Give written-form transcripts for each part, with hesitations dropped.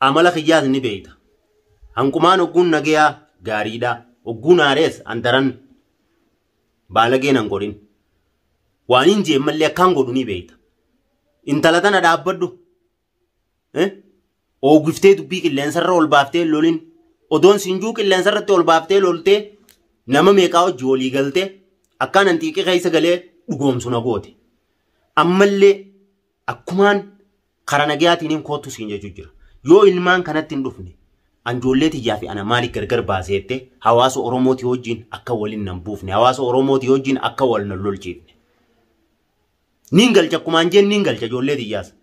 Amala kiyyaas ni beeyta. Hanqumaan ogguun nagayaa gaariidha. Ogguun aarees andaran baalagee nan godhin. Waan hin jeen mallee akkaan godhu ni beeyta. Intala tana dhaabbadhu. Oogiftee dubbii qilleensarra ol baaftee lolin. Odoon siinjuu qilleensarratti ol baaftee loltee nama meeqaa hojii walii galtee akkaan antiiqii keessa galee dhugoomsu na goote. Ammallee akkumaan kara nagayaatiin hin koottu siin jechuu jira. Yoo ilmaan kanatti hin dhufne anjoollee tiyyaa fi ana maaliif gargar baaseette hawaasa Oromootii wajjin akka waliin nan buufne, hawaasa Oromootii wajjin akka wal nan lolchiifne. Niin galcha akkumaan jeen niin galcha ijoollee tiyyaas.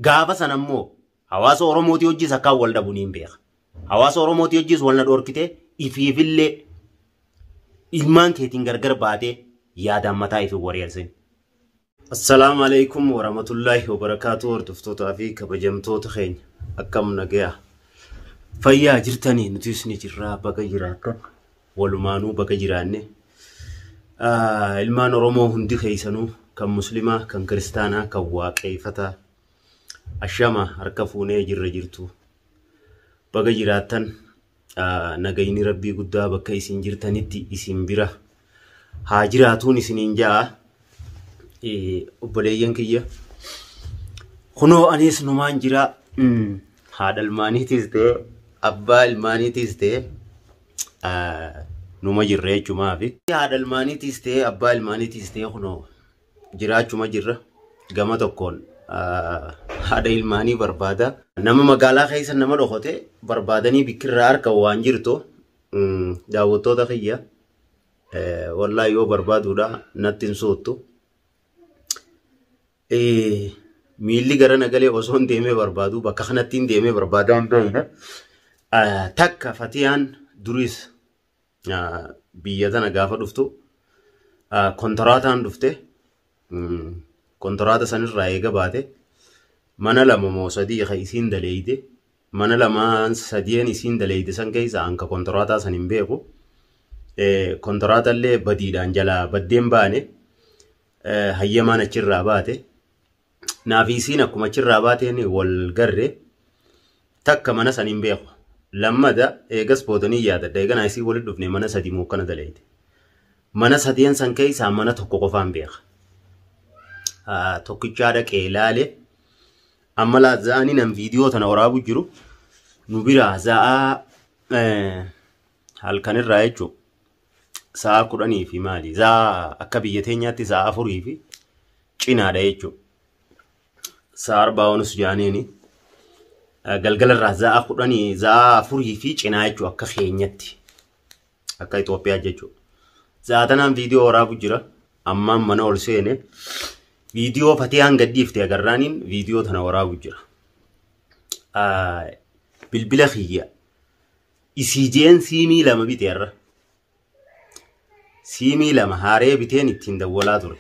Gaafa sana immoo hawaasa Oromootii wajjis akkaan wal dhabu niin beeka. Hawaasa Oromootii wajjis wal na dhorkitee ifiifillee ilmaan keetiin gargar baatee yaadaan mataa ifin wareersin. Assalaamu alaikum warahmatullaahi wabarakaatu. Hordoftootaa fi kabajamtoota keenya, akkam nagayaa, fayyaa jirtanii? Nutis ni jirraa, baga jiraattan, walumaanuu baga jiraanne. Ilmaan Oromoo hundi keessanuu, kan muslimaa, kan kiristaanaa, kan waaqeeffataa, ashama harka fuunee, jirra jirtu, baga jiraattan. Nagayni rabbii guddaa bakka isin jirtanitti isin bira haa jiraatuun isiniin ja'a. Obboleeyyan kiyya, kunoo anis numaan jira. Haadha ilmaaniitis ta'e abbaa ilmaaniitis ta'e numa jirra jechumaafi. Haadha ilmaaniitis ta'e abbaa ilmaaniitis ta'e kunoo jiraachuma jirra. Gama tokkoon haadha ilmaanii barbaada. Nama magaalaa keessa nama dhokote barbaadanii bikkirraa harka waan jirtu, daawwattoota kiyya, wallaahi yoo barbaaduudha natti hin soottu. Miilli gara nagalee osoo hin deemee barbaadu bakka kanatti hin deemee barbaadaa hin beekne. Takka Fatiyaan duris biyya tana gaafa dhuftu kontoraataan dhufte. Kontoraata sanirraa eega baate mana lama moo sadii ka isiin daleeyte, mana lamaan sadien isiin daleeyte san keessa anka kontoraataa san hin beeku. Kontoraata illee badiidhaan jalaa baddeen baane, hayyamaan achirraa baate. Naafi isiin akkuma achirraa baateen wal garre. Takka mana san hin beeku. Lammada eegas boodanii yaadadha. Eeganaa isii walitti dhufne mana sadi moo akkana daleeyte. Mana sadeen san keessaa mana tokko qofaan beeka. Tokkichaa dhaqee ilaale. Amma za'anii nan viidiyoo tana waraabu jiru. Nu biraa za'aa halkanirraa jechuudha. Sa'a 10 fi maali? Za'aa akka biyya teenyaatti sa'a 4 fi cinaadha jechuudha. Sa'a arbaa onus jaaniini. Galgalarraa sa'a 10, sa'a 4 fi cinaa jechuudha akka keenyatti. Akka Itoophiyaa jechuudha. Sa'a tanaan viidiyoo waraabu jira. Ammaan mana ol seene. Viidiyoo Fatiyaan gadhiifte agarraaniin viidiyoo tana waraabu jira. Bilbila kiyya isii jeen siimii lama bite irra. Siimii lama haaree biteen ittiin dawwalaa ture.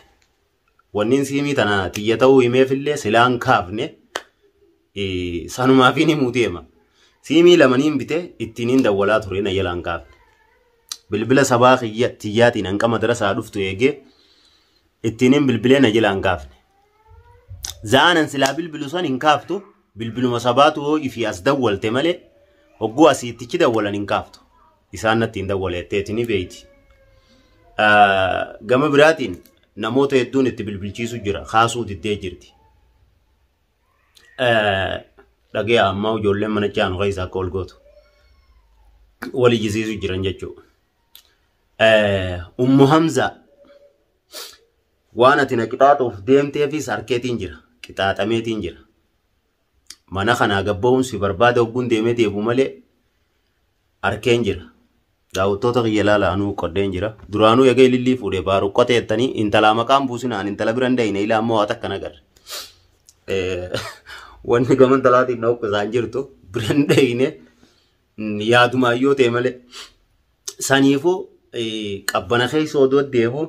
Wannin siimii tana tiyya ta'uu himeefillee silaan kaafne sanumaaf himuu deema. Siimii lamaniin bite ittiin dawwalaa ture, na jalaan kaafne. Bilbila sabaa kiyya tiyyaatiin hanqa madarasaa dhuftu eegee ittiin bilbilee na jalaan kaafne. Za'aanan silaa bilbilu san hin kaaftu, bilbiluma sabaatu yoo ifii as dawwalte malee hogguu asiittichi dawwalan hin kaaftu. Isaan natti hin dawwaleetteeti ni beeyti. Gama biraatiin namoota hedduun itti bilbilchiisu jira, kaasuu diddee jirti. Dhagee ammaa ijoolleen mana caanu keessa akka ol gootu wal ijjisiisu jiran jechuudha. Ummu Hamza, waan ati na qixaaxuuf deemteefis harkeetiin jira, qixaaxameetiin jira. Mana kanaa gabba'uun si barbaada hogguun deemee deebu malee harkeen jira. Daawwattoota kiyya, ilaala, anuu qodheen jira. Duraanuu egaa ilillii fuudhee baaru qotee jettanii intalaa maqaan buusinaan intala bira hin dayine ilaa ammoo waa takka nagarre. Wanni gama intalaatiin na uffisaan jirtu bira hin dayine yaadumaan yoo ta'e malee. Saniifuu qabbana keessa odoo deemu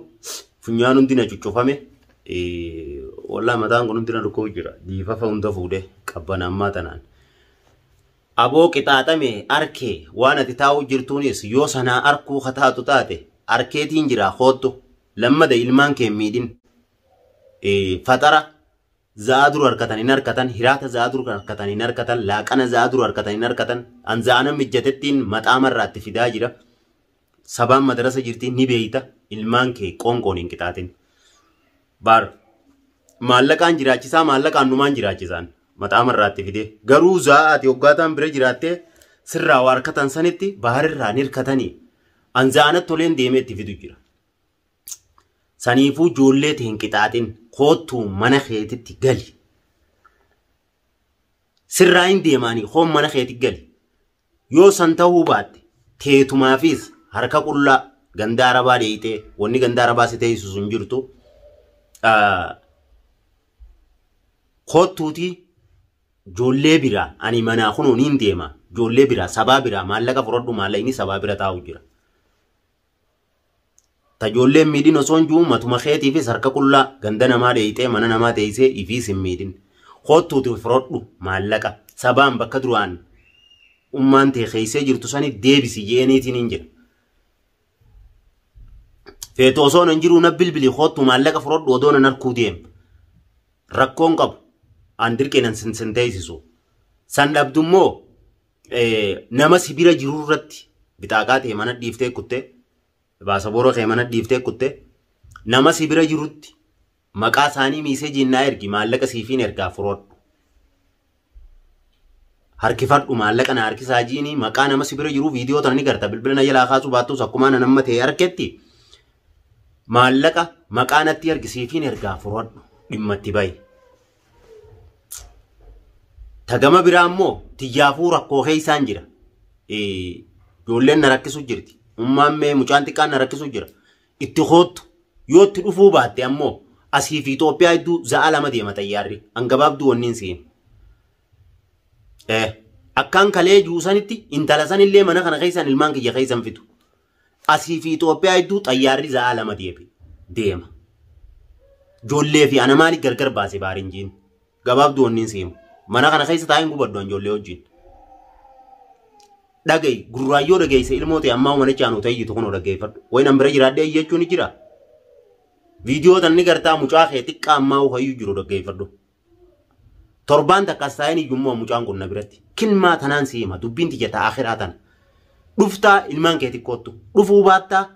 funyaan hundi na cuccufame. Wallaa mataan kun hundi na dhukkubu jira. Diifafa hunda fuudhee qabbana ammaa tanaan. Aboo qixaaxame arkee, waan ati taa'u jirtuunis yoo sanaa arkuu kataatu taate arkeetiin jira, koottu. Lammada ilmaan kee miidhin. Faxara Za'aa dura harkatan hin harkatan, hiraata za'aa dura harkatan hin harkatan, laaqana za'aa dura harkatan hin harkatan. An za'ana mijjatettiin maxaamarraatti fidaa jira. Sabaan madarasa jirti ni beeyta, ilmaan kee qoonqoon hin qixaatin. Baar maallaqaan jiraachisaa, maallaqaan numaan jiraachisaan maxaamarraatti fide. Garuu za'aa ati hoggaataan bira jiraattee sirraa waa harkatan sanitti baharirraa ni hirkatanii. An za'anatti toleen deemee itti fidu jira. Saniifuu ijoollee hin qixaatin, koottuu mana keetitti gali. Sirraa hin deemaanii hoon mana keetti gali. Yoo san ta'uu baatte teetumaafis harka qullaa ganda arabaa dheeyitee wanni ganda arabaa si teessisu hin jirtu. Koottuutii ijoollee biraa ani manaa kunoo niin deema. Ijoollee biraa sabaa biraa maallaqa fudhadhu, maallaqni sabaa bira taa'u jira. Ta ijoolleen miidhin osoo hin jiru matuma keetiifis harka qullaa ganda namaa dheeyitee mana namaa teessee ifiis hin miidhin. Koottuuti fudhadhu maallaqa sabaan bakka duraan ummaan ta'e keessee jirtu sani deebisi jeeniitiin hin jira. Feetu osoo hin jiru na bilbili, koottu maallaqa fudhadhu, odoo nan harkuu deema. Rakkoon qabu an dirqeenan sin teessisu. San dhabdummoo nama si bira jiru irratti bitaaqaa ta'e mana dhiiftee kuttee, baasaboora kee mana dhiiftee kuttee, nama si bira jirutti maqaa isaanii miiseejiin naa ergi, maallaqa siifiin ergaa fudhadhu. Harkifadhu maallaqa na harkisaa jiini maqaa nama si bira jiru viidiyoo tana ni garta, bilbila na jalaa kaasuu baattus akkuma na nama ta'e harketti maallaqa maqaa natti ergi siifiin ergaa fudhadhu dhimma itti bahi. Tagama biraa immoo tiyyaafuu rakkoo keessaan jira. Ijoolleen na rakkisu jirti. Ummaan mee mucaan xiqqaan na rakkisu jira. Itti koottu yoo itti dhufuu baatte ammoo asii fi Itoophiyaa hedduu za'a 2 deema xayyaarri. Hangabaabduu wanni hin seenu. Akkaan kalee juusanitti intala sanillee mana kana keessan ilmaan kiyya keessan fitu. Asii fi Itoophiyaa hedduu xayyaarri za'a 2 deema. Ijoollee fi ana maaliif gargar baase baarinjiin? Gabaabduu wanni hin seenu. Mana kana keessa taa'een gubaddu ijoollee wajjin. Dhaga'i gurraayyoo dhageesse ilmoo ta'e ammaa manicha aanu ta'e iyyitu kunoo dhaggeeffadhu. Wayi nan bira jiraadhee iyyachuun ni jira. Viidiyoo tan ni gartaa mucaa kee xiqqaa ammaa hayyuu jiru dhaggeeffadhu. Torbaan takka as taa'een iyyummoo mucaan kun na biratti. Kilmaa tanaan si hima dubbiin tiyya ta'a akhiraa tana. Dhuftaa ilmaan kee xiqqoottu. Dhufuu baattaa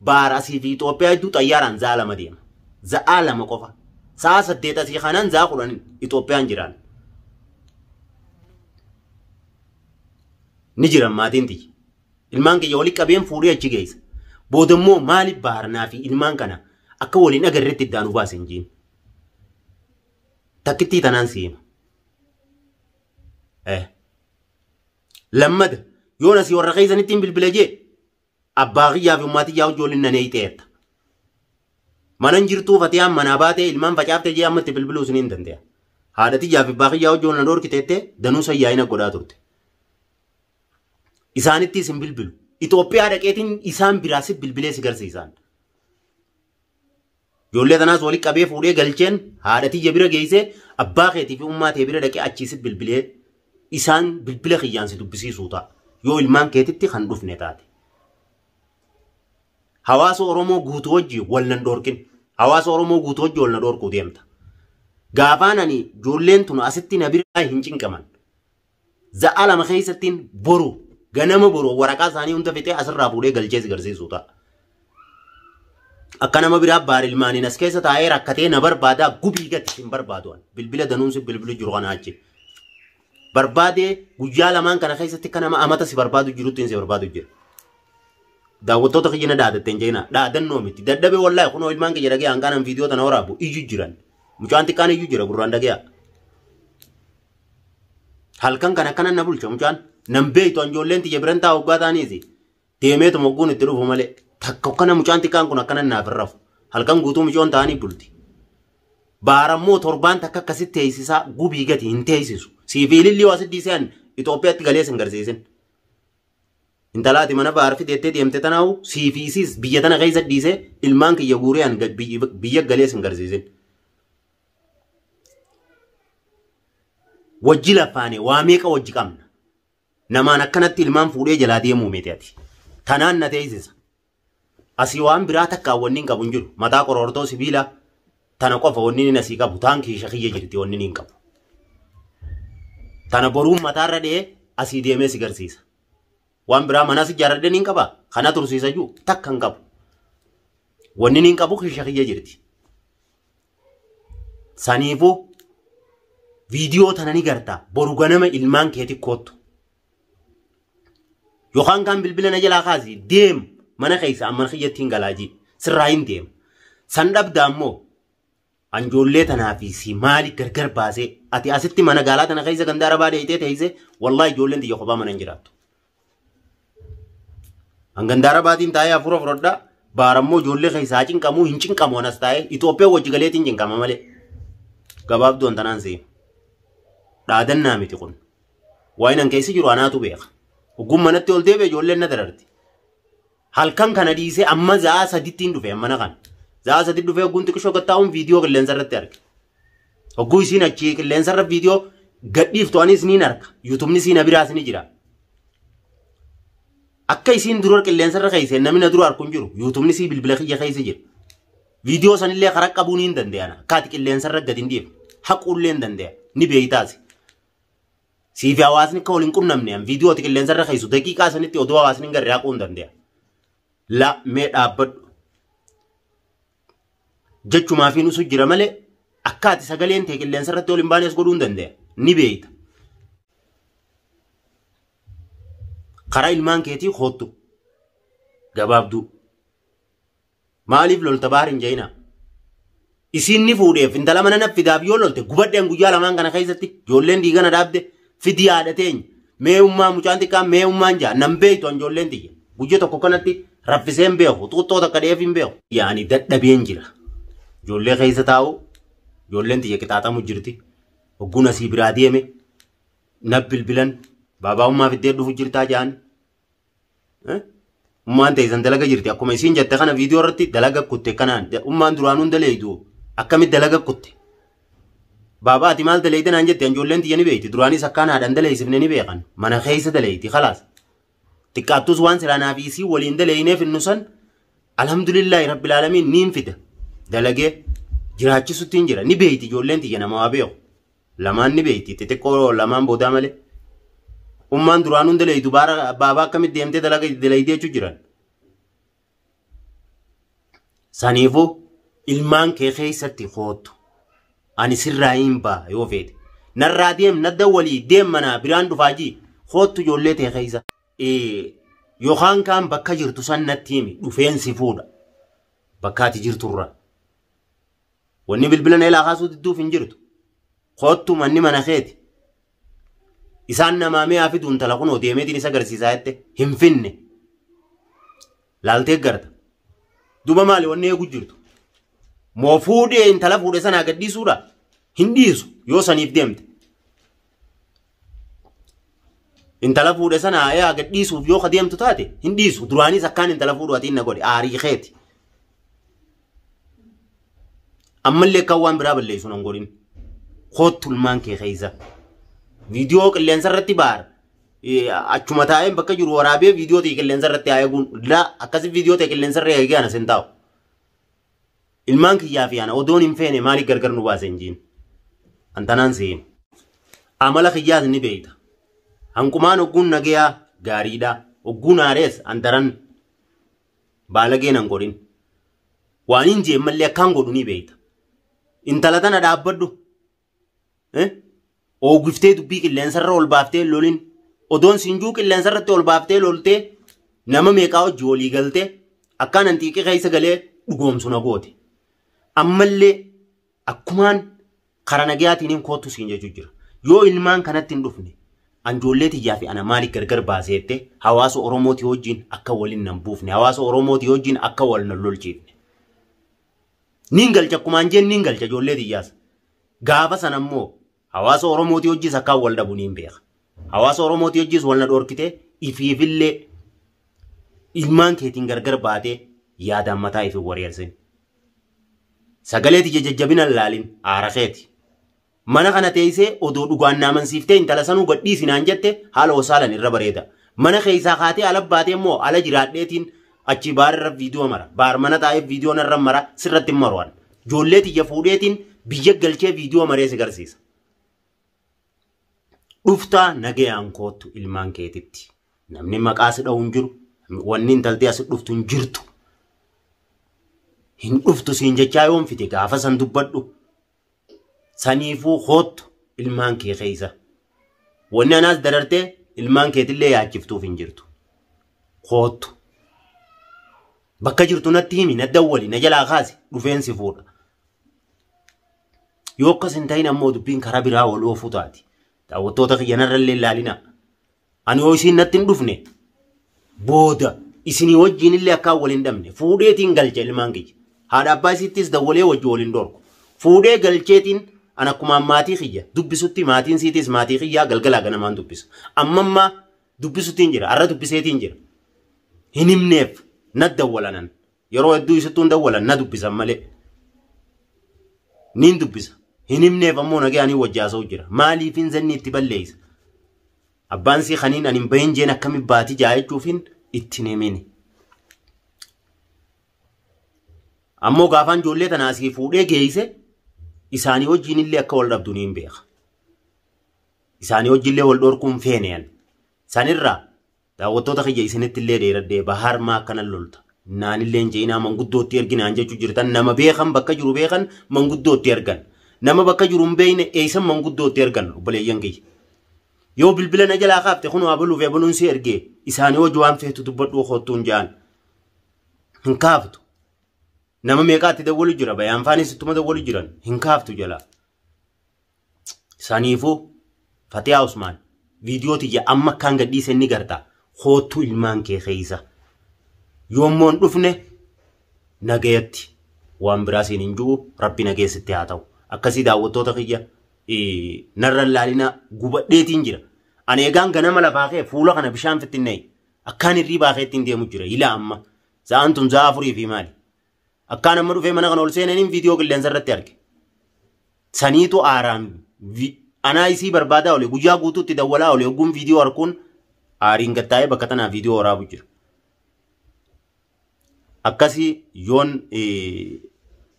baara asii fi Itoophiyaa hedduu xayyaaraan za'a 2 deema. Za'a 2 qofa. Sa'a 8 asii kanaan za'a 10 Itoophiyaan jiraan. Ni jiran maatiin tiyya. Ilmaan kiyya walitti qabeen fuudhee achi geessa. Boodammoo maaliif baarnaa fi ilmaan kana akka waliin agarreetti iddaanuu baase hin jiin. Takkittii tanaan si hima. Lammada yoon asii warra keessanitti hin bilbile jee abbaa kiyyaa fi ummaa tiyyaa ijoolleen nan eeyiteerta. Manan jirtuu fatiyaan manaa baatee ilmaan facaaftee jee amma itti bilbiluu isin hin danda'a. Haadha tiyyaa fi abbaa kiyyaa ijoolleen na dhorkiteettee danuu sayyaa'ina godhaa turte. Isaanitti isin bilbilu. Itoophiyaa dhaqeetiin isaan biraa si bilbilee si garsiisaan. Ijoollee tanaas walitti qabee fuudhee galcheen haadha tiyya bira geessee abbaa keetii fi ummaa tee bira dhaqee achii si bilbilee isaan bilbila kiyyaan si dubbisiisuu ta'a. Yoo ilmaan keetitti kan dhufne taate. Hawaasa Oromoo guutuu wajjin wal nan dhorkin. Hawaasa Oromoo guutuu wajjin wal na dhorkuu deemta. Gaafaan ani ijoolleen tun asitti na biraa hin cinqaman. Za'a 2 keessattiin boru ganama boru waraqaa isaanii hunda fixee asirraa fuudhee galchee si garsiisuu ta'a. Akka nama biraa baar ilmaaniin as keessa taa'ee rakkatee na barbaadaa gubii gati hin barbaadu. Bilbila danuun si bilbilu jiru kana achi. Barbaadee guyyaa lamaan kana keessatti akka nama amata si barbaadu jirutti si barbaadu jira. Daawwattoota kiyya na dhaadatte hin jeenaa. Dhaadannoo miti. Dadhabee wallaahi kunoo ilmaan kiyya dhagee hanqaanan viidiyoo tana waraabu iyyu jiran. Mucaan xiqqaan iyyu jira gurraan dhagee. Halkan kana akkana na bulcha mucaan. Nan beektu ijoolleen tiyya biran taa'u waggaa ta'aniisi. Deemeetu mogguun itti dhufu malee. Takka akkana mucaan xiqqaan kun akkana naaf hin rafu. Halkan guutuu mucoon ta'anii bulti. Baarammoo torbaan takka akkasitti teessisaa gubii gati hin teessisu. Siif ililli waa siddii se'an Itoophiyaatti galees hin garsiisin. Intalaati mana baar fideettee deemte tanaawu siif isiis biyya tana keessa dhiisee ilmaan kiyya guuree an biyya galees hin garsiisin. Wajji lafaane waa meeqa wajji qabna. Namaan akkanatti ilmaan fuudhee jalaa deemuu miti ati. Tanaan na teessisa. Asii waan biraa takka wanni hin qabu hin jiru. Mataa qorortoo sibiilaa. Tana qofa wanni inni asii qabu taan kiisha kiyya jirti wanni inni hin qabu. Tana boruun mataarra dhihee asii deemee si garsiisa. Waan biraa manas ijaarradhee ni qaba. Kana tursiisa jiru takka hin qabu. Wanni inni hin qabu kiisha kiyya jirti. Saniifuu viidiyoo tana ni garta boru ganama ilmaan keeti koottu. Yookaan kan bilbila na jalaa kaasi deem mana keessa amma kiyyatti hin galaajii sirraa hin deema. San dhabda ammoo anjoollee tanaa fi si maali gargar baasee ati asitti mana gaalaa tana keessa ganda arabaa dheeyitee teessee wallahi ijoolleen xiyya kophaa mana hin jiraattu. An ganda arabaatiin taa'ee hafuura fudhadhaa baarammoo ijoollee keessaa cinqamuu hin cinqamu anas taa'ee Itoophiyaa wajji galeetiin cinqama malee. Gabaabduu tanaan seema. Dhaadannaa miti kun. Waan an keessa jiru anaatu beeka. Ogguun manatti ol deebi'e ijoolleen na dararti. Halkan kana dhiisee amma za'aa sadittiin dhufe mana kana. Za'aa sadi dhufee ogguun xiqqishoo gattaa'uun viidiyoo qilleensa irratti arge. Ogguu isiin achii qilleensa irra viidiyoo gadhiiftu anis niin arga. Yuutubni isiin biraas ni jira. Akka isiin dura qilleensa irra keessa namni na dura arku hin jiru. Yuutubni isii bilbila kiyya keessa jira. Viidiyoo sanillee karaa qabuu ni hin danda'an. Akka ati qilleensa irra gadi hin dhiifne. Haquullee hin danda'a. Ni beeytaasi. Siifi hawaasni akka waliin qunnamne viidiyoo ati qilleensa irra keessu daqiiqaa sanitti odoo hawaasni hin garre haquu hin danda'a. La mee dhaabbadhu. Jechumaaf hin usu jira malee akka ati sagaleen ta'e qilleensa irratti ol hin baanes godhuu hin danda'a. Ni beeyta. Karaa ilmaan keetii koottu. Gabaabduu. Maaliif lolta baar hin jayinaa? Isiin ni fuudheef intala mana na fidaaf yoo lolte gubadheen guyyaa lamaan kana keessatti ijoolleen diigana dhaabde fidii haadha teenya. Mee ummaa mucaan xiqqaa mee ummaan jaa nan beeytu an ijoolleen tiyya. Guyya tokko kanatti raffisee hin beeku xuuxxoo takka dheef hin beeku. Yaani dadhabeen jira. Ijoollee keessa taa'u ijoolleen tiyya qixaaxamu jirti. Hogguun asii biraa deeme na bilbilan baabaa ummaa fiddee dhufu jirtaa jaan. Ummaan teessan dalaga jirti akkuma isiin jette kana viidiyoo irratti dalaga kutte kanaan ummaan duraanuu hin daleeydu akkamitti dalaga kutte. Baabaa ati maal daleeyte naan jette ijoolleen tiyya ni beekti duraanis akkaan haadhan daleeysifne ni beekan mana keessa daleeyti khalaas. Xiqqaattus waan silaa naaf isii waliin daleeyneef innu san alhamdulillaahi rabbil aalamiin niin fida dalagee jiraachisutti hin jira ni beekti ijoolleen tiyya nama waa beeku lamaan ni beekti xixiqqoo lamaan boodaa malee. Ummaan duraanuu hin daleeytu baabaa akkamitti deemtee dalaga daleeytee jechuu jiran. Saniifuu ilmaan kee keessatti koottu. Ani sirraa hin ba'a yoo feete. Narraa deem nadda walii deem manaa biraan dhufaa jii koottu ijoollee tee keessa. Yookaan kaan bakka jirtu san natti himi dhufeen si fuudha. Bakka ati jirturra. Wanni bilbila na ilaa kaasuu didduuf hin jirtu. Koottu manni mana keeti. Isaan namaa mi'aa fidu intala kunoo deemeetiin isa agarsiisaa jette hin finne. Laaltee garta. Duba maali wanni eegu jirtu? Moo fuudhee intala fuudhe sanaa gad dhiisuudha? Hin dhiisu yoo saniif deemte. Intala fuudhe sanaa yaa gad dhiisuuf yoo ka deemtu taate hin dhiisu. Duraanis akkaan intala fuudhu ati na godhe aarii keeti. Ammallee kan waan biraa balleessu nan godhin. Koottu ilmaan kee keessa. Viidiyoo qilleensa irratti baar. Achuma taa'een bakka jiru waraabee viidiyoo ta'e qilleensa irratti haa eeguun. Laa akkasi viidiyoo ta'e qilleensa irra eegee ana sin taa'u. Ilmaan kiyyaa fi ana odoon hin feene maaliif gargar nu baase hin jiin. Antanaan seenu. Amala kiyyaas ni beeyta. Hanqumaan ogguun nagayaa gaariidha. Ogguun aarees andaran baalagee nan godhin. Waan hin jeen mallee akkaan godhu ni beeyta. Intala tana dhaabbadhu. Oogiftee dubbii qilleensarra ol baaftee lolin. Odoon siinjuu qilleensarratti ol baaftee loltee nama meeqaa hojii walii galtee akkaan antiiqii keessa galee dhugoomsu na goote. Ammallee akkumaan karaa nagayaatiin hin koottu siin jechuu jira. Yoo ilmaan kanatti hin dhufne anjoollee tiyyaa fi ana maaliif gargar baaseette hawaasa Oromootii wajjin akka waliin nan buufne hawaasa Oromootii wajjin akka wal nan lolchiifne. Niin galcha akkumaan jeen niin galcha ijoollee tiyyaas. Gaafa sana immoo hawaasa Oromootii wajjis akka wal dhabu niin beeka. Hawaasa Oromootii wajjis wal na dhorkitee ifiifillee ilmaan keetiin gargar baatee yaadaan mataa ifin wareersin. Sagalee tiyya jajjabina laalin aara keeti. Mana kana teessee odoo dhugaan naamansiiftee intala sanuu gadhiisi naan jette haala osaalan irra bareeda. Mana keessaa kaatee ala baatee immoo ala jiraadheetiin achi baar irra viidiyoo mara. Baar mana taa'ee viidiyoo narra mara sirratti hin maru'an. Ijoollee tiyya fuudheetiin biyya galchee viidiyoo maree si garsiisa. Dhuftaa nagayaan koottu ilmaan keetitti. Namni maqaa si dha'u hin jiru. Wanni intaltee as dhuftu hin jirtu. Hin dhuftu siin jechaa yoon fite gaafa san dubbadhu. Saniifuu koottu ilmaan kee keessa. Wanni anaas darartee ilmaan keetillee yaachiftuuf hin jirtu. Koottu. Bakka jirtu natti himi, na dawwali, na jalaa kaasi, dhufeen si fuudha. Yoo akkas hin ta'in ammoo dubbiin karaa biraa wal oofuu taati. Daawwattoota kiyya narrallee ilaalina. Ani yoo isiin natti hin dhufne booda isinii wajjin illee akkaan wal hin dhabne fuudheetiin galcha ilmaan kiyya. Haadha abbaa isiittis dawwalee wajji wal hin dhorku. Fuudhee galcheetiin an akkumaan maatii kiyya dubbisutti maatiin siitis maatii kiyyaa galgalaa ganamaan dubbisa. Ammammaa dubbisuttiin jira. Har'a dubbiseetiin jira. Hin himneef na dawwalanan. Yeroo hedduu isittuun dawwalan na dubbisan malee. Niin dubbisa. Hin himneef ammoo nagayanii wajji haasa'u jira. Maaliifin zanni itti balleessa? Abbaan sii kaniin ani hin bahin jeen akkami baati jaa jechuufin itti hin himini. Ammoo gaafaan ijoollee tana asii fuudhee geeyse isaanii wajjin illee akka wal dhabdu niin beeka. Isaanii wajjin illee wal dhorkuun feene ani. Sanirraa daawwattoota kiyya isinitti illee dheeradhee bahaar maa akkana lolta. Naanillee hin je'inaa manguddootti erginaan jechuu jirtan nama beekan bakka jiru beekan manguddootti ergan. Nama bakka jiru hin beekne eessan manguddootti ergan obboleeyyan kiyya. Yoo bilbila na jalaa kaafte kunoo abaluuf abaluun si ergee isaanii wajji waan feetu dubbadhuu koottuun ja'an. Hin kaaftu. Nama meeqaatti dawwalu jira bayaan faanis ittuma dawwalu jiran hin kaaftu jalaa. Saniifuu Fatiyaa Usmaan viidiyoo tiyya amma akkaan gadhiise ni garta koottu ilmaan kee keessa. Yoommoo hin dhufne nagayatti waan biraa siin hin jiru rabbi nageessitti haa ta'u. Akkasii daawwattoota kiyya narra laalina gubadheetiin jira. Ani egaan ganama lafaa kee fuula kana bishaan fittinnee akkaan hirriibaa keettiin deemu jira ilaa amma. Sa'aan tun sa'a afurii fi maali? Akkaan amma dhufee mana kana ol seenaniin viidiyoo qilleensa irratti arge. Saniitu aaraan anaa isii barbaadaa oole guyyaa guutuutti dawwalaa oole ogguun viidiyoo arkuun aariin gattaa'ee bakka tanaa viidiyoo waraabu jira. Akkasii yoon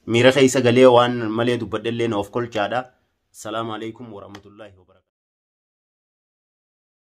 miira keessa galee waan malee dubbadhellee na of kolchaadha. Salaamu alaikum warahmatullahi wabarakatuh.